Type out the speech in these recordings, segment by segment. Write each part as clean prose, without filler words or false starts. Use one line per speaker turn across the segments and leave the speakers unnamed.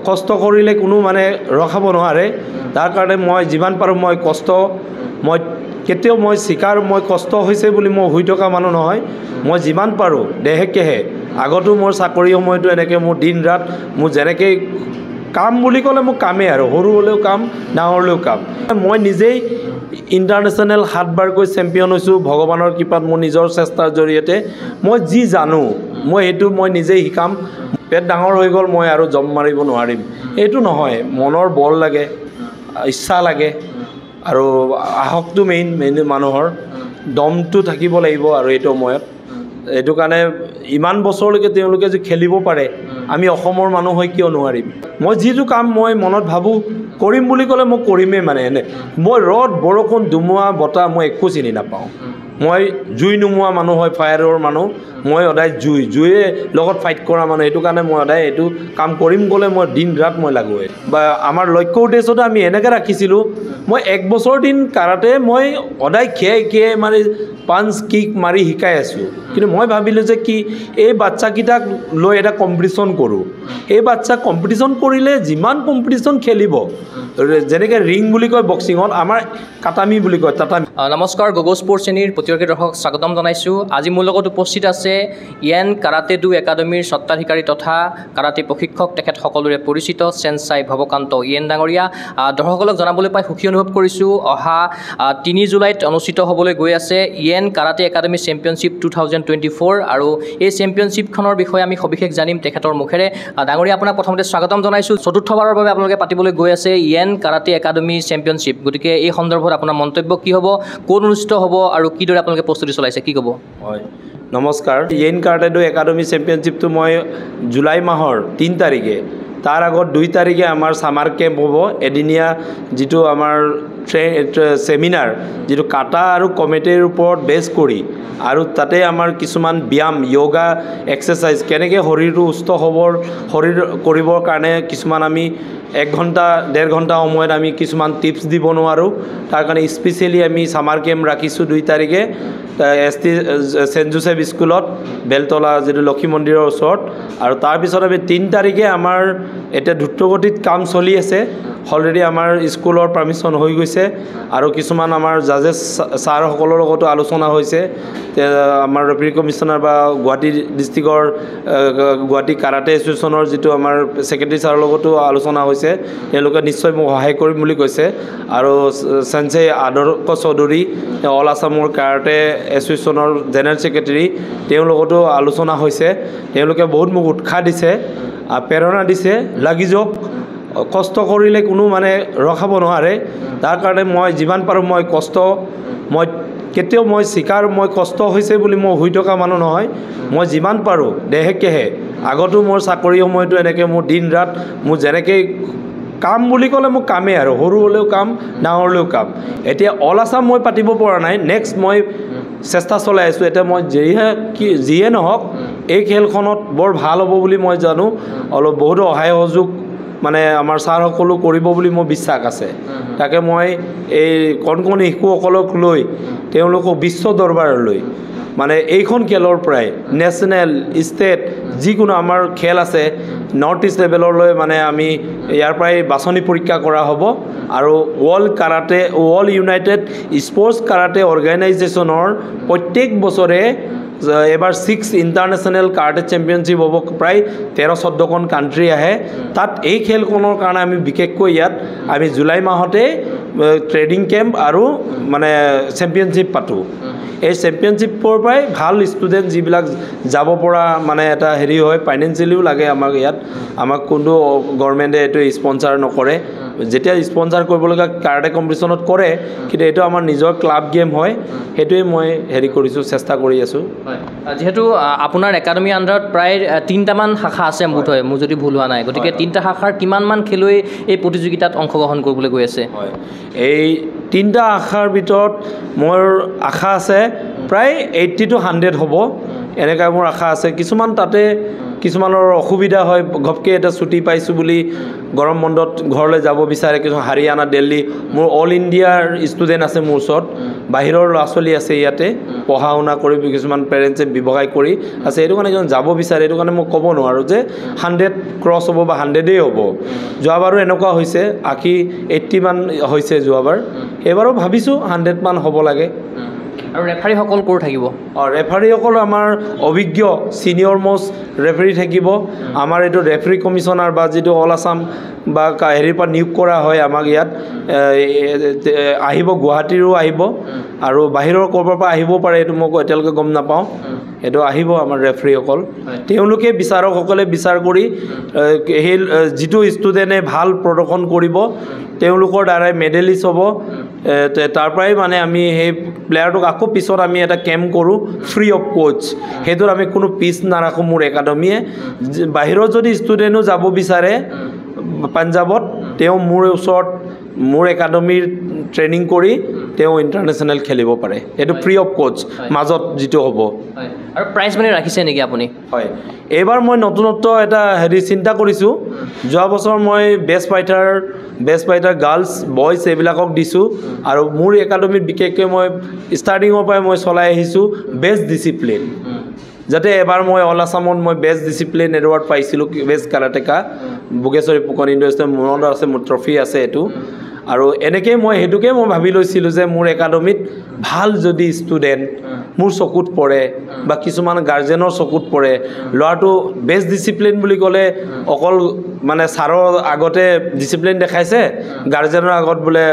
কষ্ট কৰিলে কোনো মানে ৰখাব নোৱাৰে। তাৰ কাৰণে মই যিমান পাৰোঁ মই কষ্ট, মই কেতিয়াও মই চিকাৰ মই কষ্ট হৈছে বুলি মই শুই থকা মানুহ নহয়। মই যিমান পাৰোঁ দেহে কেহে, আগতো মোৰ চাকৰি সময়তো এনেকৈ মোৰ দিন ৰাত মোৰ যেনেকৈ কাম বুলি ক'লে মোৰ কামেই আৰু, সৰু হ'লেও কাম ডাঙৰ হ'লেও কাম। মই নিজেই ইণ্টাৰনেশ্যনেল 7বাৰকৈ চেম্পিয়ন হৈছোঁ ভগৱানৰ কৃপাত, মোৰ নিজৰ চেষ্টাৰ জৰিয়তে। মই যি জানো মই সেইটো মই নিজেই শিকাম। পেট ডাঙৰ হৈ গ'ল মই আৰু জম মাৰিব নোৱাৰিম, এইটো নহয়। মনৰ বল লাগে, ইচ্ছা লাগে, আৰু সাহসটো মেইন, মেইন মানুহৰ দমটো থাকিব লাগিব। আৰু এইটো সময়ত এইটো কাৰণে ইমান বছৰলৈকে তেওঁলোকে যে খেলিব পাৰে, আমি অসমৰ মানুহ হৈ কিয় নোৱাৰিম? মই যিটো কাম মই মনত ভাবোঁ কৰিম বুলি ক'লে মই কৰিমেই। মানে এনে মই ৰ'দ বৰষুণ ধুমুহা বতাহ মই একো চিনি নাপাওঁ। মই জুই নুমুৱা মানুহ হয়, ফায়াৰৰ মানুহ। মই সদায় জুয়ে লগত ফাইট কৰা মানুহ। সেইটো কাৰণে মই সদায় এইটো কাম কৰিম ক'লে মই দিন ৰাত মই লাগোৱে। বা আমাৰ লক্ষ্য উদ্দেশ্যটো আমি এনেকৈ ৰাখিছিলোঁ, মই 1 বছৰ দিন কাৰাটে মই সদায় খিয়াই খিয়াই মানে পাঞ্চ কিক মাৰি শিকাই আছোঁ। কিন্তু মই ভাবিলোঁ যে কি এই বাচ্চাকেইটাক লৈ এটা কম্পিটিশ্যন কৰোঁ। এই বাচ্চা কম্পিটিশ্যন কৰিলে যিমান কম্পিটিশ্যন খেলিব, যেনেকৈ ৰিং বুলি কয় বক্সিঙত, আমাৰ কাটামি বুলি কয় তাটামি।
নমস্কাৰ, গগৈ স্পৰ্টছ শ্ৰেণীৰ প্ৰতিগৰাকী দৰ্শক স্বাগতম জনাইছোঁ। আজি মোৰ লগত উপস্থিত আছে য়েন কাৰাটে do একাডেমীৰ স্বত্বাধিকাৰী তথা কাৰাটে প্ৰশিক্ষক, তেখেত সকলোৰে পৰিচিত চেনচাই ভৱকান্ত য়েন ডাঙৰীয়া। দৰ্শকসকলক জনাবলৈ পাই সুখী অনুভৱ কৰিছোঁ, অহা 3 জুলাইত অনুষ্ঠিত হ'বলৈ গৈ আছে য়েন কাৰাটে একাডেমী চেম্পিয়নশ্বিপ 2024, আৰু এই চেম্পিয়নশ্বিপখনৰ বিষয়ে আমি সবিশেষ জানিম তেখেতৰ মুখেৰে। ডাঙৰীয়া, আপোনাক প্ৰথমতে স্বাগতম জনাইছোঁ। চতুৰ্থবাৰৰ বাবে আপোনালোকে পাতিবলৈ গৈ আছে য়েন কাৰাটে একাডেমী চেম্পিয়নশ্বিপ, গতিকে এই সন্দৰ্ভত আপোনাৰ মন্তব্য কি হ'ব, ক'ত অনুষ্ঠিত হ'ব আৰু কিদৰে আপোনালোকে প্ৰস্তুতি চলাইছে, কি ক'ব?
হয়, নমস্কাৰ। য়েন কাৰাটে do academy চেম্পিয়নশ্বিপটো মই জুলাই মাহৰ 3 তাৰিখে, তাৰ আগত 2 তাৰিখে আমাৰ ছামাৰ কেম্প হ'ব। এদিনীয়া যিটো আমাৰ ছেমিনাৰ, যিটো কাটা আৰু কমেটিৰ ওপৰত বেছ কৰি, আৰু তাতে আমাৰ কিছুমান ব্যায়াম, য়োগা এক্সাৰচাইজ, কেনেকৈ শৰীৰটো সুস্থ সবল শৰীৰ কৰিবৰ কাৰণে কিছুমান আমি 1 ঘণ্টা 1.5 ঘণ্টা সময়ত আমি কিছুমান টিপছ দিব নোৱাৰোঁ। তাৰ কাৰণে স্পেচিয়েলি আমি ছামাৰ কেম্প ৰাখিছোঁ 2 তাৰিখে এছ টি ছেইণ্ট জোচেফ স্কুলত, বেলতলা যিটো লক্ষী মন্দিৰৰ ওচৰত। আৰু তাৰপিছত আমি 3 তাৰিখে আমাৰ এতিয়া দ্ৰুতগতিত কাম চলি আছে। অলৰেডি আমাৰ স্কুলৰ পাৰ্মিশ্যন হৈ গৈছে, আৰু কিছুমান আমাৰ জাজেছ ছাৰসকলৰ লগতো আলোচনা হৈছে। আমাৰ ৰেভিনিউ কমিশ্যনাৰ বা গুৱাহাটী ডিষ্ট্ৰিক্টৰ গুৱাহাটী কাৰাটে এছ'চিয়েশ্যনৰ যিটো আমাৰ ছেক্ৰেটেৰী ছাৰৰ লগতো আলোচনা হৈছে। তেওঁলোকে নিশ্চয় মোক সহায় কৰিম বুলি কৈছে। আৰু চেনচেই আদৰ্শ চৌধুৰী, অল আছামৰ কাৰাটে এছ'চিয়েশ্যনৰ জেনেৰেল ছেক্ৰেটেৰী, তেওঁৰ লগতো আলোচনা হৈছে। তেওঁলোকে বহুত মোক উৎসাহ দিছে, প্ৰেৰণা দিছে, লাগি যাওক, কষ্ট কৰিলে কোনো মানে ৰখাব নোৱাৰে। তাৰ কাৰণে মই যিমান পাৰোঁ মই কষ্ট, মই কেতিয়াও মই চিকাৰ মই কষ্ট হৈছে বুলি মই শুই থকা মানুহ নহয়। মই যিমান পাৰোঁ দেহে কেহে, আগতো মোৰ চাকৰি সময়তো এনেকৈ মোৰ দিন ৰাত মোৰ যেনেকৈ কাম বুলি ক'লে মোৰ কামেই আৰু, সৰু হ'লেও কাম ডাঙৰ হ'লেও কাম। এতিয়া অল আছাম মই পাতিব পৰা নাই, নেক্সট মই চেষ্টা চলাই আছোঁ। এতিয়া মই যিয়ে নহওক এই খেলখনত বৰ ভাল হ'ব বুলি মই জানো। অলপ বহুতো সহায় সহযোগ মানে আমাৰ ছাৰসকলো কৰিব বুলি মোৰ বিশ্বাস আছে। তাকে মই এই কণ কণ শিশুসকলক লৈ তেওঁলোকক বিশ্ব দৰবাৰলৈ মানে এইখন খেলৰ পৰাই নেশ্যনেল ষ্টেট যিকোনো আমাৰ খেল আছে নৰ্থ ইষ্ট লেভেললৈ মানে আমি ইয়াৰ পৰাই বাছনি পৰীক্ষা কৰা হ'ব। আৰু world karate, world united sports karate অৰ্গেনাইজেশ্যনৰ প্ৰত্যেক বছৰে এবাৰ 6 ইণ্টাৰনেশ্যনেল কাৰাটে চেম্পিয়নশ্বিপ হ'ব। প্ৰায় 13-14খন কাণ্ট্ৰি আহে তাত। এই খেলখনৰ কাৰণে আমি বিশেষকৈ ইয়াত আমি জুলাই মাহতে ট্ৰেইনিং কেম্প আৰু মানে চেম্পিয়নশ্বিপ পাতোঁ। এই চেম্পিয়নশ্বিপৰ পৰাই ভাল ষ্টুডেণ্ট যিবিলাক যাব পৰা মানে এটা হেৰি হয়, ফাইনেন্সিয়েলিও লাগে আমাক ইয়াত। আমাক কোনটো গভৰ্ণমেণ্টে এইটো স্পনচাৰ নকৰে। যেতিয়া স্পনচাৰ কৰিবলগীয়া কাৰাটে কম্পিটিশ্যনত কৰে, কিন্তু এইটো আমাৰ নিজৰ ক্লাব গেম হয়। সেইটোৱে মই হেৰি কৰিছোঁ, চেষ্টা কৰি আছোঁ।
যিহেতু আপোনাৰ একাডেমীৰ আণ্ডাৰত প্ৰায় 3টামান শাখা আছে বোধহয়, মোৰ যদি ভুল হোৱা নাই, গতিকে 3টা শাখাৰ কিমানমান খেলুৱৈ এই প্ৰতিযোগিতাত অংশগ্ৰহণ কৰিবলৈ গৈ আছে?
হয়, এই 3টা শাখাৰ ভিতৰত মোৰ আশা আছে প্ৰায় 80 to 100 হ'ব, এনেকুৱা মোৰ আশা আছে। কিছুমান তাতে কিছুমানৰ অসুবিধা হয়, ঘপকৈ এটা ছুটি পাইছোঁ বুলি গৰম বন্ধত ঘৰলৈ যাব বিচাৰে। কিছুমান হাৰিয়ানা, দিল্লী, মোৰ অল ইণ্ডিয়াৰ ষ্টুডেণ্ট আছে মোৰ ওচৰত, বাহিৰৰ ল'ৰা ছোৱালী আছে ইয়াতে পঢ়া শুনা কৰি, কিছুমান পেৰেণ্টছে ব্যৱসায় কৰি আছে। সেইটো কাৰণে কিছুমান যাব বিচাৰে। সেইটো কাৰণে মই ক'ব নোৱাৰোঁ যে 100 ক্ৰছ হ'ব বা 100েই হ'ব। যোৱাবাৰো এনেকুৱা হৈছে, 80 মান হৈছে যোৱাবাৰ। এইবাৰো ভাবিছোঁ 100 মান হ'ব লাগে।
আৰু ৰেফাৰীসকল ক'ৰ থাকিব?
অঁ, ৰেফাৰীসকল আমাৰ অভিজ্ঞ ছিনিয়ৰ মষ্ট ৰেফাৰী থাকিব। আমাৰ এইটো ৰেফাৰী কমিশ্যনাৰ বা যিটো অল আছাম বা হেৰিৰ পৰা নিয়োগ কৰা হয় আমাক ইয়াত আহিব, গুৱাহাটীৰো আহিব আৰু বাহিৰৰ ক'ৰবাৰ পৰা আহিব পাৰে, এইটো মই এতিয়ালৈকে গম নাপাওঁ। এইটো আহিব আমাৰ ৰেফাৰীসকল। তেওঁলোকে বিচাৰকসকলে বিচাৰ কৰি সেই যিটো ষ্টুডেণ্টে ভাল প্ৰদৰ্শন কৰিব, তেওঁলোকৰ দ্বাৰাই মেডেলিষ্ট হ'ব। তাৰ পৰাই মানে আমি সেই প্লেয়াৰটোক আকৌ পিছত আমি এটা কেম্প কৰোঁ ফ্ৰী অফ কষ্ট। সেইটোত আমি কোনো ফিজ নাৰাখোঁ মোৰ একাডেমীয়ে। বাহিৰত যদি ষ্টুডেণ্টো যাব বিচাৰে পাঞ্জাৱত, তেওঁ মোৰ ওচৰত মোৰ একাডেমীৰ ট্ৰেইনিং কৰি তেওঁ ইণ্টাৰনেশ্যনেল খেলিব পাৰে। এইটো ফ্ৰী অফ কষ্ট মাজত যিটো হ'ব।
আৰু প্ৰাইজ মানি ৰাখিছে নেকি আপুনি?
হয়, এইবাৰ মই নতুনত্ব এটা হেৰি চিন্তা কৰিছোঁ। যোৱা বছৰ মই best fighter girls, boys এইবিলাকক দিছোঁ। আৰু মোৰ একাডেমীত বিশেষকৈ মই ষ্টাৰ্টিঙৰ পৰাই মই চলাই আহিছোঁ বেষ্ট ডিচিপ্লিন, যাতে এবাৰ মই অল আছামত মই বেষ্ট ডিচিপ্লিন এৱাৰ্ড পাইছিলোঁ, বেষ্ট কাৰাটেকা ভোগেশ্বৰী ফুকন ইণ্ডাষ্ট্ৰী। মনত আছে, মোৰ ট্ৰফি আছে এইটো। আৰু এনেকেই মই সেইটোকে মই ভাবি লৈছিলোঁ যে মোৰ একাডেমীত ভাল যদি ষ্টুডেণ্ট মোৰ চকুত পৰে বা কিছুমান গাৰ্জেনৰ চকুত পৰে, ল'ৰাটো বেষ্ট ডিচিপ্লিন বুলি ক'লে অকল মানে ছাৰৰ আগতে ডিচিপ্লিন দেখাইছে, গাৰ্জেনৰ আগত বোলে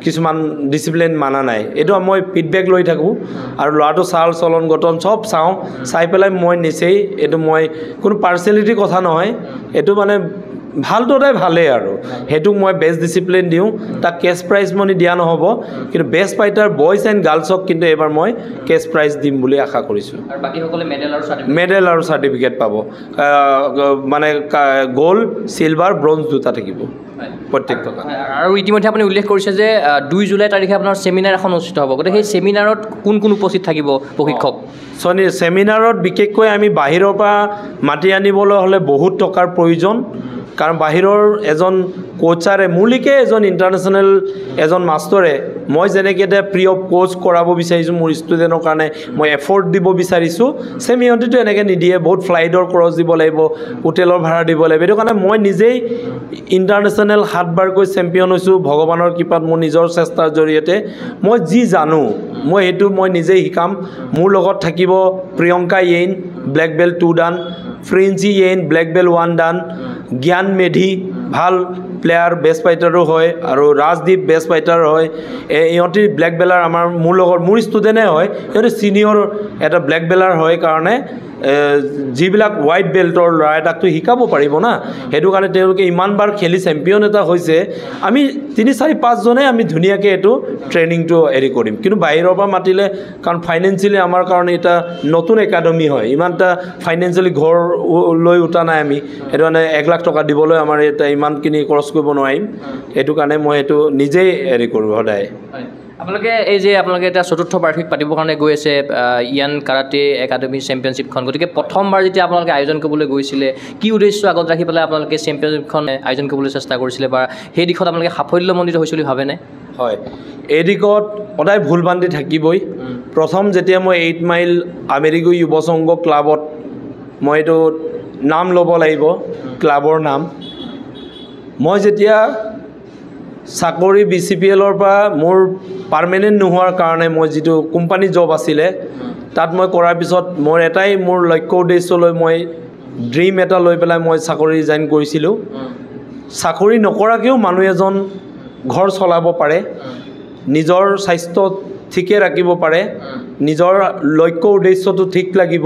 কিছুমান ডিচিপ্লিন মানা নাই, এইটো মই ফিডবেক লৈ থাকোঁ। আৰু ল'ৰাটো চাল চলন গঠন চব চাওঁ, চাই পেলাই মই নিচেই এইটো মই কোনো পাৰ্চেলিটিৰ কথা নহয়, এইটো মানে ভালটো সদায় ভালেই আৰু সেইটোক মই বেষ্ট ডিচিপ্লিন দিওঁ। তাক কেছ প্ৰাইজ মানি দিয়া নহ'ব, কিন্তু বেষ্ট ফাইটাৰ বইজ এণ্ড গাৰ্লছক কিন্তু এইবাৰ মই কেছ প্ৰাইজ দিম বুলি আশা কৰিছোঁ।
আৰু বাকীসকলে মেডেল আৰু চাৰ্টিফিকেট?
মেডেল আৰু চাৰ্টিফিকেট পাব, মানে গ'ল্ড, চিলভাৰ, ব্ৰঞ্জ দুটা থাকিব প্ৰত্যেক টকা।
আৰু ইতিমধ্যে আপুনি উল্লেখ কৰিছে যে 2 জুলাই তাৰিখে আপোনাৰ চেমিনাৰ এখন অনুষ্ঠিত হ'ব। গতিকে সেই চেমিনাৰত কোন কোন উপস্থিত থাকিব প্ৰশিক্ষক?
চনি চেমিনাৰত বিশেষকৈ আমি বাহিৰৰ পৰা মাতি আনিবলৈ হ'লে বহুত টকাৰ প্ৰয়োজন, কাৰণ বাহিৰৰ এজন কোচাৰে মোৰলৈকে এজন ইণ্টাৰনেশ্যনেল এজন মাষ্টৰে, মই যেনেকৈ এতিয়া ফ্ৰী অফ কষ্ট কৰাব বিচাৰিছোঁ মোৰ ষ্টুডেণ্টৰ কাৰণে, মই এফৰ্ড দিব বিচাৰিছোঁ, ছেম ইহঁতিতো এনেকৈ নিদিয়ে। বহুত ফ্লাইটৰ খৰচ দিব লাগিব, হোটেলৰ ভাড়া দিব লাগিব। সেইটো কাৰণে মই নিজেই ইণ্টাৰনেশ্যনেল সাতবাৰকৈ চেম্পিয়ন হৈছোঁ ভগৱানৰ কৃপাত, মোৰ নিজৰ চেষ্টাৰ জৰিয়তে। মই যি জানো মই সেইটো মই নিজেই শিকাম। মোৰ লগত থাকিব প্ৰিয়ংকা য়েইন, ব্লেক বেল্ট 2 ডান, ফ্ৰিঞ্চি য়েইন, ব্লেক বেল্ট 1 ডান, জ্ঞান মেধি, ভাল প্লেয়াৰ, বেষ্ট ফাইটাৰো হয়, আৰু ৰাজদীপ বেষ্ট ফাইটাৰ হয়। এই ইহঁতি ব্লেক বেলাৰ আমাৰ মোৰ লগত মোৰ ষ্টুডেণ্টে হয়। সিহঁতি ছিনিয়ৰ এটা ব্লেক বেলাৰ হয় কাৰণে যিবিলাক হোৱাইট বেল্টৰ ল'ৰা এটাকতো শিকাব পাৰিব না। সেইটো কাৰণে তেওঁলোকে ইমানবাৰ খেলি চেম্পিয়ন এটা হৈছে। আমি তিনি চাৰি পাঁচজনে আমি ধুনীয়াকৈ এইটো ট্ৰেইনিংটো হেৰি কৰিম। কিন্তু বাহিৰৰ পৰা মাতিলে, কাৰণ ফাইনেন্সিয়েলি আমাৰ কাৰণে এটা নতুন একাডেমি হয়, ইমান এটা ফাইনেন্সিয়েলি ঘৰ লৈ উঠা নাই আমি। সেইটো কাৰণে 1 লাখ টকা দিবলৈ আমাৰ এতিয়া ইমানখিনি খৰচ কৰিব নোৱাৰিম। সেইটো কাৰণে মই সেইটো নিজেই হেৰি কৰোঁ সদায়।
আপোনালোকে এই যে আপোনালোকে এতিয়া চতুৰ্থ বাৰ্ষিক পাতিবৰ কাৰণে গৈ আছে ইয়ান কাৰাটে একাডেমি চেম্পিয়নশ্বিপখন, গতিকে প্ৰথমবাৰ যেতিয়া আপোনালোকে আয়োজন কৰিবলৈ গৈছিলে, কি উদ্দেশ্য আগত ৰাখি পেলাই আপোনালোকে চেম্পিয়নশ্বিপখন আয়োজন কৰিবলৈ চেষ্টা কৰিছিলে বা সেই দিশত আপোনালোকে সাফল্যমণ্ডিত হৈছে বুলি ভাবেনে?
হয়, এই দিশত সদায় ভুল ভ্ৰান্তি থাকিবই। প্ৰথম যেতিয়া মই 8 মাইল আমেৰিকুই যুৱ সংঘ ক্লাবত, মই এইটো নাম ল'ব লাগিব ক্লাবৰ নাম, মই যেতিয়া চাকৰি বিচিপিএলৰ পৰা মোৰ পাৰ্মানেণ্ট নোহোৱাৰ কাৰণে মই যিটো কোম্পানী জব আছিলে তাত মই কৰাৰ পিছত মোৰ এটাই মোৰ লক্ষ্য উদ্দেশ্য লৈ, মই ড্ৰিম এটা লৈ পেলাই মই চাকৰি ৰিজাইন কৰিছিলোঁ। চাকৰি নকৰাকৈও মানুহ এজন ঘৰ চলাব পাৰে, নিজৰ স্বাস্থ্য ঠিকে ৰাখিব পাৰে, নিজৰ লক্ষ্য উদ্দেশ্যটো ঠিক লাগিব।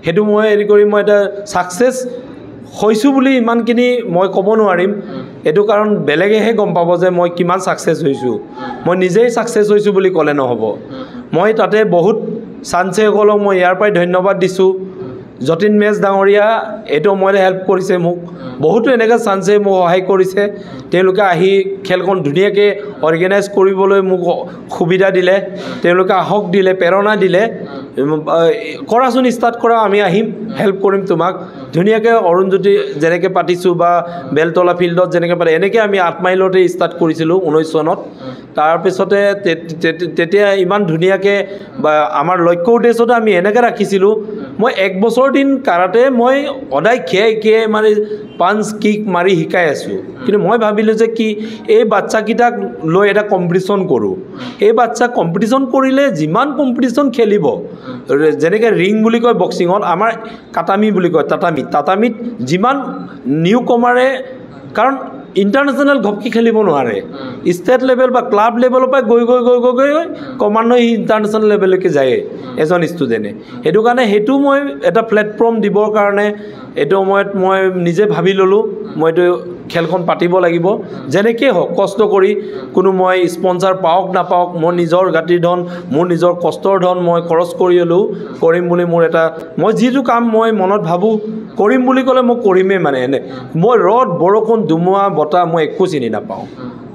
সেইটো মই হেৰি কৰি মই এটা ছাকচেছ হৈছোঁ বুলি ইমানখিনি মই ক'ব নোৱাৰিম। এইটো কাৰণ বেলেগেহে গম পাব যে মই কিমান ছাকচেছ হৈছোঁ। মই নিজেই ছাকচেছ হৈছোঁ বুলি ক'লে নহ'ব। মই তাতে বহুত চানচেসকলক মই ইয়াৰ পৰাই ধন্যবাদ দিছোঁ। যতীন মেচ ডাঙৰীয়া, এইটো মই হেল্প কৰিছে মোক। বহুতো এনেকৈ চান্সে মোক সহায় কৰিছে। তেওঁলোকে আহি খেলখন ধুনীয়াকৈ অৰ্গেনাইজ কৰিবলৈ মোক সুবিধা দিলে, তেওঁলোকে সাহস দিলে, প্ৰেৰণা দিলে। কৰাচোন, ষ্টাৰ্ট কৰা, আমি আহিম, হেল্প কৰিম তোমাক। ধুনীয়াকৈ অৰুণজ্যোতি যেনেকৈ পাতিছোঁ বা বেলতলা ফিল্ডত যেনেকৈ পাতে, এনেকৈ আমি 8 মাইলতে ষ্টাৰ্ট কৰিছিলোঁ 19 চনত। তাৰপিছতে তেতিয়া ইমান ধুনীয়াকৈ বা আমাৰ লক্ষ্য উদ্দেশ্যটো আমি এনেকৈ ৰাখিছিলোঁ, মই 1 বছৰ দিন কাৰাটে মই সদায় খিয়াই খিয়াই মানে পাঞ্চ কিক মাৰি শিকাই আছোঁ। কিন্তু মই ভাবিলোঁ যে কি এই বাচ্চাকেইটাক লৈ এটা কম্পিটিশ্যন কৰোঁ। এই বাচ্চা কম্পিটিশ্যন কৰিলে যিমান কম্পিটিশ্যন খেলিব, যেনেকৈ ৰিং বুলি কয় বক্সিঙত, আমাৰ কাটামি বুলি কয়, তাটামি, তাটামিত যিমান নিউ কমাৰে, কাৰণ ইণ্টাৰনেশ্যনেল ঘপকি খেলিব নোৱাৰে, ষ্টেট লেভেল বা ক্লাব লেভেলৰ পৰা গৈ গৈ গৈ গৈ গৈ গৈ ক্ৰমান্বয়ে ইণ্টাৰনেশ্যনেল লেভেললৈকে যায়ে এজন ষ্টুডেণ্টে। সেইটো কাৰণে সেইটো মই এটা প্লেটফৰ্ম দিবৰ কাৰণে এইটো সময়ত মই নিজে ভাবি ল'লোঁ, মই এইটো খেলখন পাতিব লাগিব, যেনেকেই হওক কষ্ট কৰি, কোনো মই স্পনচাৰ পাওক নাপাওক, মোৰ নিজৰ গাঁতিৰ ধন, মোৰ নিজৰ কষ্টৰ ধন মই খৰচ কৰি হ'লেও কৰিম বুলি মোৰ এটা, মই যিটো কাম মই মনত ভাবোঁ কৰিম বুলি ক'লে মই কৰিমেই। মানে এনে মই ৰ'দ বৰষুণ ধুমুহা বতাহ মই একো চিনি নাপাওঁ,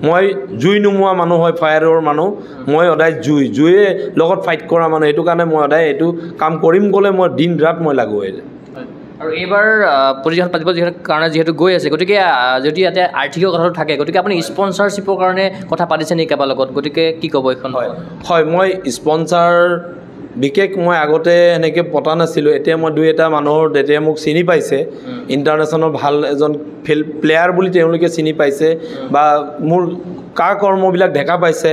মই জুই নুমুৱা মানুহ হয়, ফায়াৰৰ মানুহ, মই সদায় জুয়ে লগত ফাইট কৰা মানুহ। সেইটো কাৰণে মই সদায় এইটো কাম কৰিম ক'লে মই দিন ৰাত মই লাগো।
আৰু এইবাৰ প্ৰতিযোগিতা পাতিব যিহেতু কাৰণে যিহেতু গৈ আছে, গতিকে যদি ইয়াতে আৰ্থিক কথাটো থাকে, গতিকে আপুনি স্পনচাৰশ্বিপৰ কাৰণে কথা পাতিছে নেকি কাৰোবাৰ লগত, গতিকে কি ক'ব এইখন?
হয় হয়, মই স্পনচাৰ বিশেষ মই আগতে এনেকৈ পতা নাছিলোঁ, এতিয়া মই দুই এটা মানুহৰ তেতিয়া মোক চিনি পাইছে, ইণ্টাৰনেশ্যনেল ভাল এজন ফিল্ড প্লেয়াৰ বুলি তেওঁলোকে চিনি পাইছে বা মোৰ কা কৰ্মবিলাক দেখা পাইছে,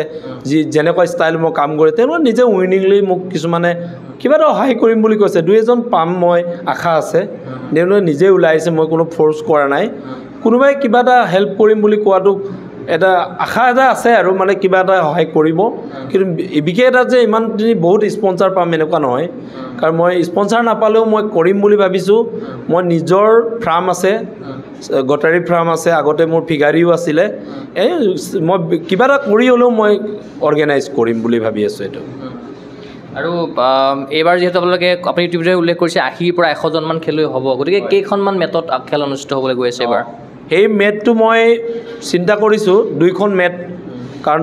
যি যেনেকুৱা ষ্টাইল মই কাম কৰে, তেওঁলোকে নিজে উইনিংলি মোক কিছুমানে কিবা এটা সহায় কৰিম বুলি কৈছে। দুই এজন পাম মই আশা আছে, তেওঁলোকে নিজে ওলাই আহিছে, মই কোনো ফ'ৰ্চ কৰা নাই। কোনোবাই কিবা এটা হেল্প কৰিম বুলি কোৱাটো এটা আশা এটা আছে আৰু মানে কিবা এটা সহায় কৰিব, কিন্তু বিশেষ এটা যে ইমানখিনি বহুত স্পনচাৰ পাম এনেকুৱা নহয়, কাৰণ মই স্পনচাৰ নাপালেও মই কৰিম বুলি ভাবিছোঁ। মই নিজৰ ফাৰ্ম আছে, গটাৰী ফাৰ্ম আছে, আগতে মোৰ ফিগাৰীও আছিলে, এই মই কিবা এটা কৰি হ'লেও মই অৰ্গেনাইজ কৰিম বুলি ভাবি আছোঁ এইটো।
আৰু এইবাৰ যিহেতু আপোনালোকে আপুনি ইতিমধ্যে উল্লেখ কৰিছে 80ৰ পৰা 100জনমান খেলুৱৈ হ'ব, গতিকে কেইখনমান মেটত খেল অনুষ্ঠিত হ'বলৈ গৈ আছে এইবাৰ?
সেই মেটটো মই চিন্তা কৰিছোঁ 2খন মেট, কাৰণ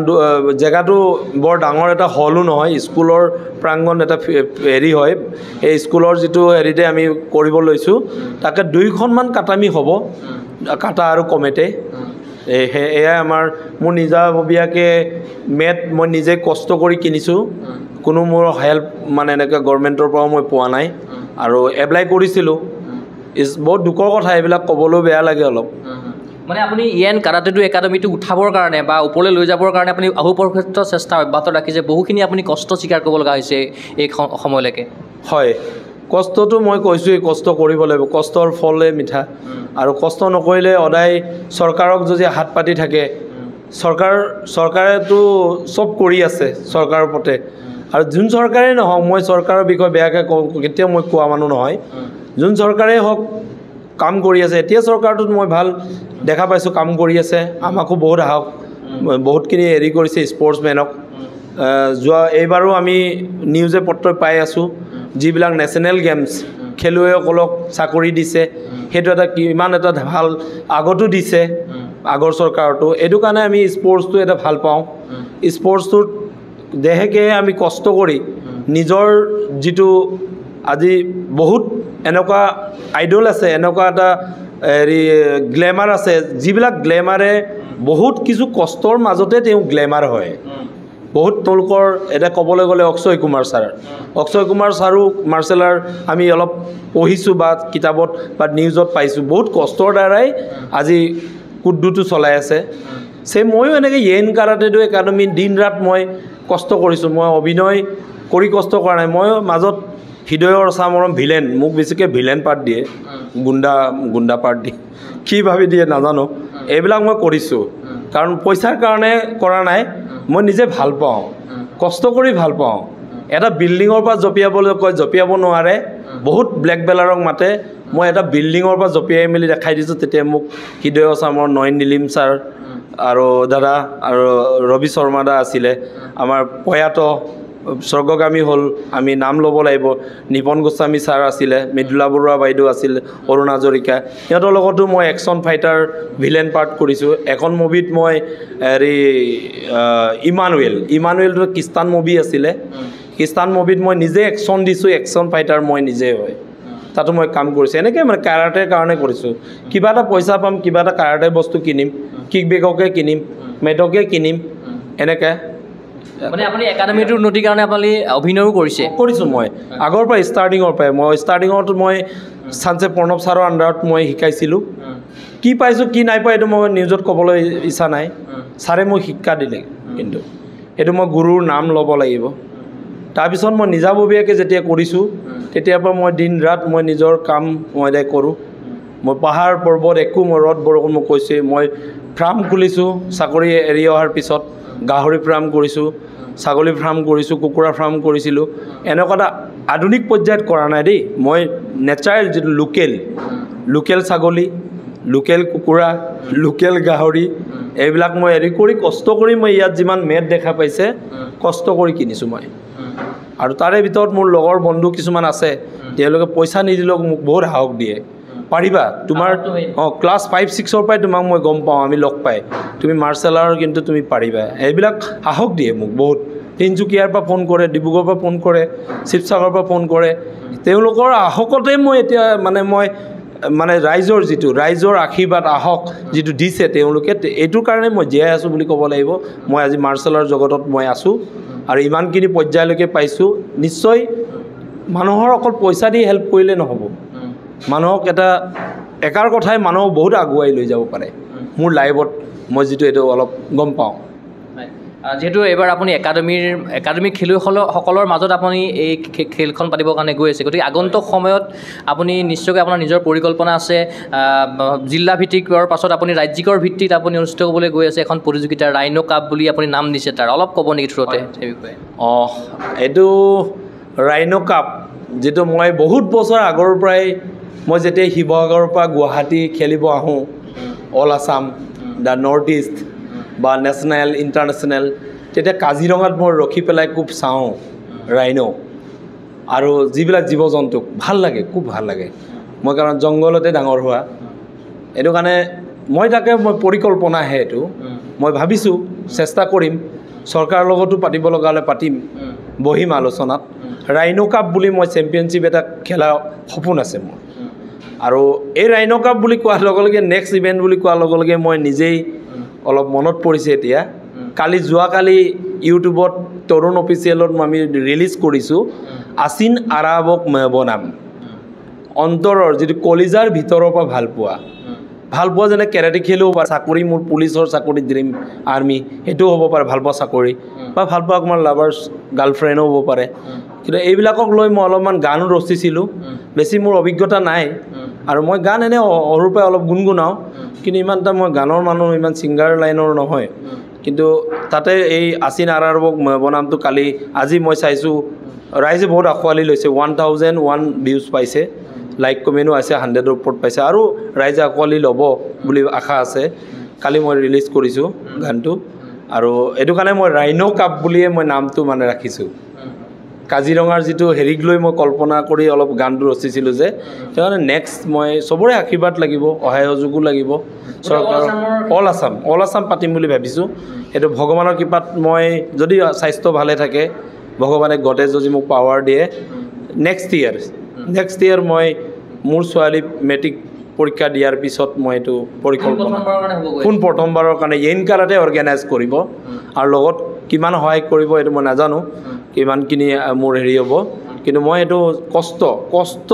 জেগাটো বৰ ডাঙৰ এটা হলো নহয়, স্কুলৰ প্ৰাংগণ এটা হেৰি হয়, সেই স্কুলৰ যিটো হেৰিতে আমি কৰিব লৈছোঁ, তাকে 2খনমান কাটামি হ'ব, কাটা আৰু কমেটে। এয়াই আমাৰ মোৰ নিজাববীয়াকৈ মেট মই নিজে কষ্ট কৰি কিনিছোঁ, কোনো মোৰ হেল্প মানে এনেকৈ গভৰ্ণমেণ্টৰ পৰাও মই পোৱা নাই, আৰু এপ্লাই কৰিছিলোঁ। বহুত দুখৰ কথা, এইবিলাক ক'বলৈও বেয়া লাগে অলপ।
মানে আপুনি ইয়েন কাৰাটেটো একাডেমীটো উঠাবৰ কাৰণে বা ওপৰলৈ লৈ যাবৰ কাৰণে আপুনি অহোপুৰুষাৰ্থ চেষ্টা অব্যাহত ৰাখিছে, বহুখিনি আপুনি কষ্ট স্বীকাৰ কৰিব লগা হৈছে এই সময়লৈকে।
হয়, কষ্টটো মই কৈছোঁৱেই, কষ্ট কৰিব লাগিব, কষ্টৰ ফলে মিঠা, আৰু কষ্ট নকৰিলে সদায় চৰকাৰক যদি হাত পাতি থাকে, চৰকাৰেতো চব কৰি আছে চৰকাৰৰ পথে, আৰু যোন চৰকাৰেই নহওক, মই চৰকাৰৰ বিষয়ে বেয়াকৈ কওঁ কেতিয়াও মই কোৱা মানুহ নহয়, যোন চৰকাৰেই হওক কাম কৰি আছে। এতিয়া চৰকাৰটোত মই ভাল দেখা পাইছোঁ, কাম কৰি আছে, আমাকো বহুত সাহস, বহুতখিনি হেৰি কৰিছে স্পৰ্টছমেনক। যোৱা এইবাৰো আমি নিউজে পত্ৰই পাই আছোঁ, যিবিলাক নেশ্যনেল গেমছ খেলুৱৈসকলক চাকৰি দিছে, সেইটো এটা কিমান এটা ভাল, আগতো দিছে আগৰ চৰকাৰতো। এইটো কাৰণে আমি স্পৰ্টছটো এটা ভাল পাওঁ। স্পৰ্টছটোত দেহেকে আমি কষ্ট কৰি নিজৰ যিটো আজি বহুত এনেকুৱা আইডল আছে, এনেকুৱা এটা হেৰি গ্লেমাৰ আছে, যিবিলাক গ্লেমাৰে বহুত কিছু কষ্টৰ মাজতে তেওঁ গ্লেমাৰ হয়। বহুত তেওঁলোকৰ এতিয়া ক'বলৈ গ'লে Akshay Kumar sir, Akshay Kumar ছাৰো marshal art আমি অলপ পঢ়িছোঁ বা কিতাপত বা নিউজত পাইছোঁ, বহুত কষ্টৰ দ্বাৰাই আজি কুদ্দুটো চলাই আছে। ছেম ময়ো এনেকৈ য়েন কাৰাটেটো একাডেমি দিন ৰাত মই কষ্ট কৰিছোঁ, মই অভিনয় কৰি কষ্ট কৰা নাই। মই মাজত হৃদয়ৰ চামৰম ভিলেন, মোক বেছিকৈ ভিলেন পাৰ্ট দিয়ে, গুণ্ডা পাৰ্ট দিয়ে, কি ভাবি দিয়ে নাজানো, এইবিলাক মই কৰিছোঁ কাৰণ পইচাৰ কাৰণে কৰা নাই, মই নিজে ভাল পাওঁ, কষ্ট কৰি ভাল পাওঁ। এটা বিল্ডিঙৰ পৰা জঁপিয়াবলৈ কয়, জঁপিয়াব নোৱাৰে, বহুত ব্লেক বেলাৰক মাতে, মই এটা বিল্ডিঙৰ পৰা জঁপিয়াই মেলি দেখাই দিছোঁ। তেতিয়া মোক হৃদয়ৰ চামৰ নয়ন নীলিম ছাৰ আৰু দাদা আৰু ৰবি শৰ্মা দা আছিলে, আমাৰ প্ৰয়াত স্বৰ্গগামী হ'ল, আমি নাম ল'ব লাগিব, নিপন গোস্বামী ছাৰ আছিলে, মৃদুলা বৰুৱা বাইদেউ আছিল, অৰুণ হাজৰিকা, সিহঁতৰ লগতো মই একশ্যন ফাইটাৰ ভিলেন পাৰ্ট কৰিছোঁ। এখন মুভিত মই হেৰি ইমানুৱেলটো খ্ৰীষ্টান মুভি আছিলে, ষ্টাণ্ট মুভিত মই নিজে একশ্যন দিছোঁ, একশ্যন ফাইটাৰ মই নিজে হয়, তাতো মই কাম কৰিছোঁ। এনেকৈ মানে কাৰাটেৰ কাৰণে কৰিছোঁ। কিবা এটা পইচা পাম, কিবা এটা কাৰাটে বস্তু কিনিম, কিক বেগকে কিনিম, মেটকে কিনিম, এনেকৈ।
মানে আপুনি একাডেমীটোৰ উন্নতিৰ কাৰণে আপুনি অভিনয়ো কৰিছে?
কৰিছোঁ মই আগৰ পৰা, ষ্টাৰ্টিঙৰ পৰাই। মই ষ্টাৰ্টিঙত মই চানচে প্ৰণৱ ছাৰৰ আণ্ডাৰত মই শিকাইছিলোঁ। কি পাইছোঁ কি নাই পোৱা এইটো মই নিউজত ক'বলৈ ইচ্ছা নাই। ছাৰে মোক শিক্ষা দিলে, কিন্তু এইটো মই গুৰুৰ নাম ল'ব লাগিব। তাৰপিছত মই নিজাববীয়াকৈ যেতিয়া কৰিছোঁ, তেতিয়াৰ পৰা মই দিন ৰাত মই নিজৰ কাম মই এতিয়া কৰোঁ। মই পাহাৰ পৰ্বত একো, মই ৰ'দ বৰষুণ মই কৈছোঁৱেই। মই ফাৰ্ম খুলিছোঁ চাকৰি এৰি অহাৰ পিছত, গাহৰি ফাৰ্ম কৰিছোঁ, ছাগলী ফাৰ্ম কৰিছোঁ, কুকুৰা ফাৰ্ম কৰিছিলোঁ। এনেকুৱা এটা আধুনিক পৰ্যায়ত কৰা নাই দেই, মই নেচাৰেল যিটো লোকেল ছাগলী, লোকেল কুকুৰা, লোকেল গাহৰি, এইবিলাক মই হেৰি কৰি কষ্ট কৰি মই ইয়াত যিমান মেট দেখা পাইছে, কষ্ট কৰি কিনিছোঁ মই। আৰু তাৰে ভিতৰত মোৰ লগৰ বন্ধু কিছুমান আছে, তেওঁলোকে পইচা নিদিলেও মোক বহুত সাহস দিয়ে, পাৰিবা তোমাৰ, অঁ, ক্লাছ 5 6ৰ পৰাই তোমাক মই গম পাওঁ, আমি লগ পাই, তুমি মাৰ্চেল আৰ্ট কিন্তু তুমি পাৰিবা। এইবিলাক সাহস দিয়ে মোক বহুত। তিনিচুকীয়াৰ পৰা ফোন কৰে, ডিব্ৰুগড়ৰ পৰা ফোন কৰে, শিৱসাগৰৰ পৰা ফোন কৰে। তেওঁলোকৰ সাহসতে মই এতিয়া মানে মই মানে ৰাইজৰ যিটো ৰাইজৰ আশীৰ্বাদ আহক যিটো দিছে তেওঁলোকে, এইটোৰ কাৰণে মই জীয়াই আছোঁ বুলি ক'ব লাগিব। মই আজি মাৰ্চেল আৰ্ট জগতত মই আছোঁ আৰু ইমানখিনি পৰ্যায়লৈকে পাইছোঁ। নিশ্চয় মানুহৰ অকল পইচা দি হেল্প কৰিলে নহ'ব, মানুহক এটা একাৰ কথাই মানুহক বহুত আগুৱাই লৈ যাব পাৰে। মোৰ লাইফত মই যিটো এইটো অলপ গম পাওঁ।
যিহেতু এইবাৰ আপুনি একাডেমীৰ খেলুৱৈসকলৰ মাজত আপুনি এই খেলখন পাতিবৰ কাৰণে গৈ আছে, গতিকে আগন্তুক সময়ত আপুনি নিশ্চয়কৈ আপোনাৰ নিজৰ পৰিকল্পনা আছে। জিলা ভিত্তিকৰ পাছত আপুনি ৰাজ্যিকৰ ভিত্তিত আপুনি অনুষ্ঠিত হ'বলৈ গৈ আছে এখন প্ৰতিযোগিতা, ৰাইনো কাপ বুলি আপুনি নাম দিছে, তাৰ অলপ ক'ব নেকি থ্ৰুতে সেই বিষয়ে?
অঁ, এইটো ৰাইনো কাপ যিটো মই বহুত বছৰ আগৰ পৰাই, মই যেতিয়া শিৱসাগৰৰ পৰা গুৱাহাটী খেলিব আহোঁ, all Assam, the north east বা নেশ্যনেল ইণ্টাৰনেশ্যনেল, তেতিয়া কাজিৰঙাত মই ৰখি পেলাই খুব চাওঁ ৰাইনো আৰু যিবিলাক জীৱ জন্তুক ভাল লাগে, খুব ভাল লাগে। মই কাৰণ জংঘলতে ডাঙৰ হোৱা, এইটো কাৰণে মই তাকে মই পৰিকল্পনাহে এইটো মই ভাবিছোঁ, চেষ্টা কৰিম। চৰকাৰৰ লগতো পাতিব লগা হ'লে পাতিম, বহিম আলোচনাত। ৰাইনো কাপ বুলি মই চেম্পিয়নশ্বিপ এটা খেলা সপোন আছে মোৰ। আৰু এই ৰাইনো কাপ বুলি কোৱাৰ লগে লগে, নেক্সট ইভেণ্ট বুলি কোৱাৰ লগে লগে মই নিজেই অলপ মনত পৰিছে এতিয়া। কালি যোৱাকালি ইউটিউবত তৰুণ অফিচিয়েলত আমি ৰিলিজ কৰিছোঁ আচিন আৰাবক বনাম, অন্তৰৰ যিটো কলিজাৰ ভিতৰৰ পৰা ভালপোৱা, ভালপোৱা যেনে কেৰাটে খেলেও বা চাকৰি, মোৰ পুলিচৰ চাকৰি ড্ৰিম, আৰ্মি, সেইটোও হ'ব পাৰে ভালপোৱা চাকৰি, বা ভালপোৱা অকণমান লাভাৰ্ছ গাৰ্লফ্ৰেণ্ডো হ'ব পাৰে। কিন্তু এইবিলাকক লৈ মই অলপমান গানো ৰচিছিলোঁ, বেছি মোৰ অভিজ্ঞতা নাই। আৰু মই গান এনেই সৰুৰ পৰাই অলপ গুণগুণাওঁ, কিন্তু ইমান এটা মই গানৰ মানুহ, ইমান ছিংগাৰ লাইনৰ নহয়। কিন্তু তাতে এই আচিন আৰাবক বনামটো কালি আজি মই চাইছোঁ, ৰাইজে বহুত আঁকোৱালি লৈছে, 1001 ভিউজ পাইছে, লাইক কমেণ্টো আছে 100ৰ ওপৰত পাইছে, আৰু ৰাইজে আঁকোৱালি ল'ব বুলি আশা আছে। কালি মই ৰিলিজ কৰিছোঁ গানটো, আৰু এইটো কাৰণে মই ৰাইনো কাপ বুলিয়ে মই নামটো মানে ৰাখিছোঁ। কাজিৰঙাৰ যিটো হেৰিক লৈ মই কল্পনা কৰি অলপ গানটো ৰচিছিলোঁ যে, সেইকাৰণে নেক্সট মই চবৰে আশীৰ্বাদ লাগিব, সহায় সহযোগো লাগিব চৰকাৰৰ। অল আছাম পাতিম বুলি ভাবিছোঁ। সেইটো ভগৱানৰ কৃপাত মই যদি স্বাস্থ্য ভালে থাকে, ভগৱানে গডে যদি মোক পাৱাৰ দিয়ে, নেক্সট ইয়েৰ মই মোৰ ছোৱালী মেট্ৰিক পৰীক্ষা দিয়াৰ পিছত মই এইটো পৰিকল্পনা পোন প্ৰথমবাৰৰ কাৰণে য়েইন কাৰাটে অৰ্গেনাইজ কৰিব, আৰু লগত কিমান সহায় কৰিব এইটো মই নাজানো, কিমানখিনি মোৰ হেৰি হ'ব, কিন্তু মই এইটো কষ্ট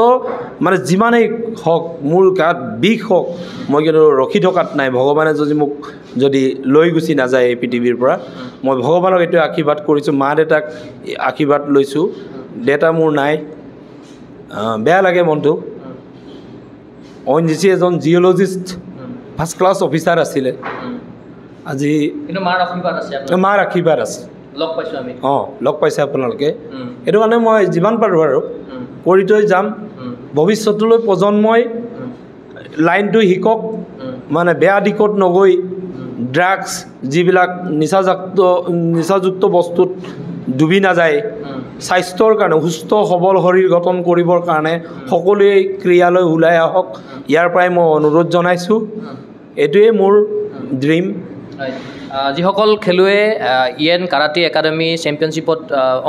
মানে যিমানেই হওক, মোৰ গাত বিষ হওক, মই কিন্তু ৰখি থকাত নাই। ভগৱানে যদি মোক যদি লৈ গুচি নাযায় এই পৃথিৱীৰ পৰা, মই ভগৱানক এইটোৱে আশীৰ্বাদ কৰিছোঁ, মা দেউতাক আশীৰ্বাদ লৈছোঁ। দেউতা মোৰ নাই, বেয়া লাগে মনটো। অ' এন জি চি এজন জিঅ'লজিষ্ট ফাৰ্ষ্ট ক্লাছ অফিচাৰ আছিলে, আজি মাৰ আশীৰ্বাদ আছে।
লগ পাইছোঁ আমি,
অঁ, লগ পাইছে আপোনালোকে। সেইটো কাৰণে মই যিমান পাৰোঁ আৰু কৰি থৈ যাম। ভৱিষ্যতলৈ প্ৰজন্মই লাইনটো শিকক, মানে বেয়া দিশত নগৈ ড্ৰাগছ যিবিলাক নিচাযুক্ত বস্তুত ডুবি নাযায়, স্বাস্থ্যৰ কাৰণে সুস্থ সবল শৰীৰ গঠন কৰিবৰ কাৰণে সকলোৱে ক্ৰীড়ালৈ ওলাই আহক, ইয়াৰ পৰাই মই অনুৰোধ জনাইছোঁ। এইটোৱেই মোৰ ড্ৰিম।
যিসকল খেলুৱৈয়ে য়েন কাৰাটে একাডেমি চেম্পিয়নশ্বিপত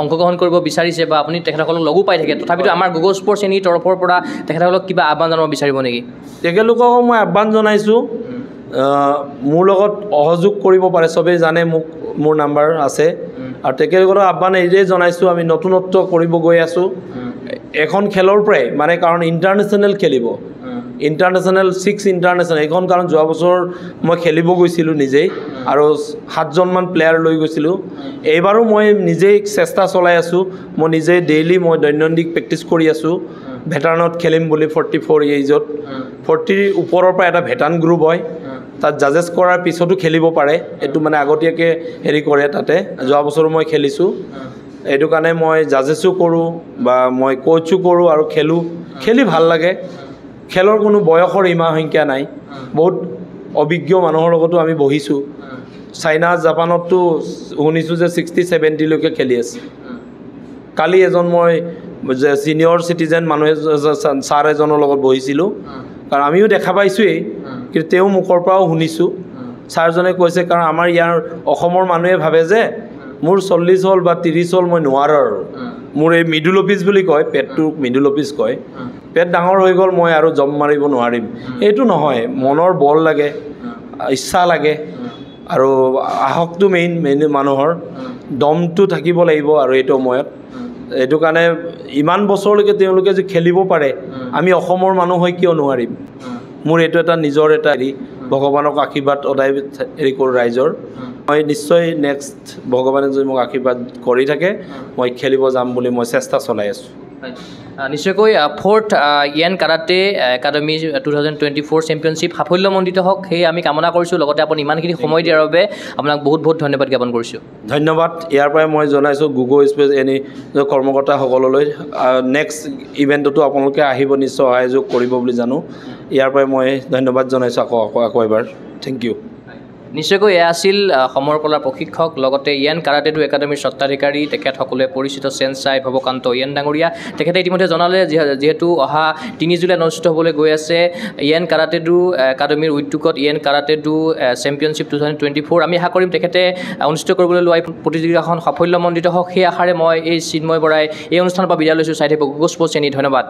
অংশগ্ৰহণ কৰিব বিচাৰিছে বা আপুনি তেখেতসকলক লগো পাই থাকে, তথাপিতো আমাৰ গুগল স্পৰ্টছ এনিৰ তৰফৰ পৰা তেখেতসকলক কিবা আহ্বান জনাব বিচাৰিব নেকি?
তেখেতলোককো মই আহ্বান জনাইছোঁ, মোৰ লগত সহযোগ কৰিব পাৰে, চবেই জানে মোক, মোৰ নাম্বাৰ আছে। আৰু তেখেতলোকৰ আহ্বান এইটোৱেই জনাইছোঁ, আমি নতুনত্ব কৰিব গৈ আছোঁ এখন খেলৰ পৰাই, মানে কাৰণ ইণ্টাৰনেশ্যনেল খেলিব, ইণ্টাৰনেশ্যনেল 6 ইণ্টাৰনেশ্যনেল এইখন, কাৰণ যোৱা বছৰ মই খেলিব গৈছিলোঁ নিজেই আৰু 7জনমান প্লেয়াৰ লৈ গৈছিলোঁ। এইবাৰো মই নিজেই চেষ্টা চলাই আছোঁ, মই নিজেই ডেইলি মই দৈনন্দিন প্ৰেক্টিছ কৰি আছোঁ। ভেটাৰ্ণত খেলিম বুলি 44 এইজত, 40ৰ ওপৰৰ পৰা এটা ভেটাৰ্ণ গ্ৰুপ হয়, তাত জাজেছ কৰাৰ পিছতো খেলিব পাৰে, এইটো মানে আগতীয়াকৈ হেৰি কৰে। তাতে যোৱা বছৰো মই খেলিছোঁ, এইটো কাৰণে মই জাজেছো কৰোঁ বা মই কোচো কৰোঁ আৰু খেলোঁ, খেলি ভাল লাগে। খেলৰ কোনো বয়সৰ সীমা সংখ্যা নাই, বহুত অভিজ্ঞ মানুহৰ লগতো আমি বহিছোঁ। চাইনা জাপানততো শুনিছোঁ যে 60 70লৈকে খেলি আছে। কালি এজন মই যে ছিনিয়ৰ চিটিজেন মানুহ ছাৰ এজনৰ লগত বহিছিলোঁ, কাৰণ আমিও দেখা পাইছোঁৱেই, কিন্তু তেওঁ মুখৰ পৰাও শুনিছোঁ। ছাৰজনে কৈছে, কাৰণ আমাৰ ইয়াৰ অসমৰ মানুহে ভাবে যে মোৰ 40 হ'ল বা 30 হ'ল, মই নোৱাৰোঁ আৰু, মোৰ এই মিডল অফিচ বুলি কয়, পেটটোক মিডল অফিচ কয়, পেট ডাঙৰ হৈ গ'ল, মই আৰু জম মাৰিব নোৱাৰিম। এইটো নহয়, মনৰ বল লাগে, ইচ্ছা লাগে, আৰু সাহসটো মেইন, মেইন মানুহৰ দমটো থাকিব লাগিব। আৰু এইটো সময়ত এইটো কাৰণে ইমান বছৰলৈকে তেওঁলোকে যে খেলিব পাৰে, আমি অসমৰ মানুহ হৈ কিয় নোৱাৰিম? মোৰ এইটো এটা নিজৰ এটা হেৰি, ভগৱানক আশীৰ্বাদ সদায় হেৰি কৰোঁ ৰাইজৰ। মই নিশ্চয় নেক্সট ভগৱানে যদি মোক আশীৰ্বাদ কৰি থাকে, মই খেলিব যাম বুলি মই চেষ্টা চলাই আছোঁ।
নিশ্চয়কৈ 4th yen karate academy 2024 championship সাফল্যমণ্ডিত হওক, সেয়ে আমি কামনা কৰিছোঁ। লগতে আপুনি ইমানখিনি সময় দিয়াৰ বাবে আপোনাক বহুত বহুত ধন্যবাদ জ্ঞাপন কৰিছোঁ।
ধন্যবাদ। ইয়াৰ পৰাই মই জনাইছোঁ গুগল স্পেচ এনি কৰ্মকৰ্তাসকললৈ, নেক্সট ইভেণ্টতো আপোনালোকে আহিব, নিশ্চয় সহযোগ কৰিব বুলি জানো। ইয়াৰ পৰাই মই ধন্যবাদ জনাইছোঁ আকৌ আকৌ আকৌ এবাৰ। Thank you.
নিশ্চয়কৈ এয়া আছিল সমৰ কলাৰ প্ৰশিক্ষক, লগতে য়েন কাৰাটে do একাডেমীৰ স্বত্বাধিকাৰী, তেখেত সকলোৱে পৰিচিত চেনচাই ভৱকান্ত য়েন ডাঙৰীয়া। তেখেতে ইতিমধ্যে জনালে যিহেতু অহা 3 জুলাইত অনুষ্ঠিত হ'বলৈ গৈ আছে য়েন কাৰাটে do একাডেমীৰ উদ্যোগত য়েন কাৰাটে do championship 2024। আমি আশা কৰিম তেখেতে অনুষ্ঠিত কৰিবলৈ লোৱা এই প্ৰতিযোগিতাখন সাফল্যমণ্ডিত হওক, সেই আশাৰে মই এই চিন্ময় বৰাই এই অনুষ্ঠানৰ পৰা বিদায় লৈছোঁ। চাই থাকিব গুগল স্পৰ্টছ এনি। ধন্যবাদ।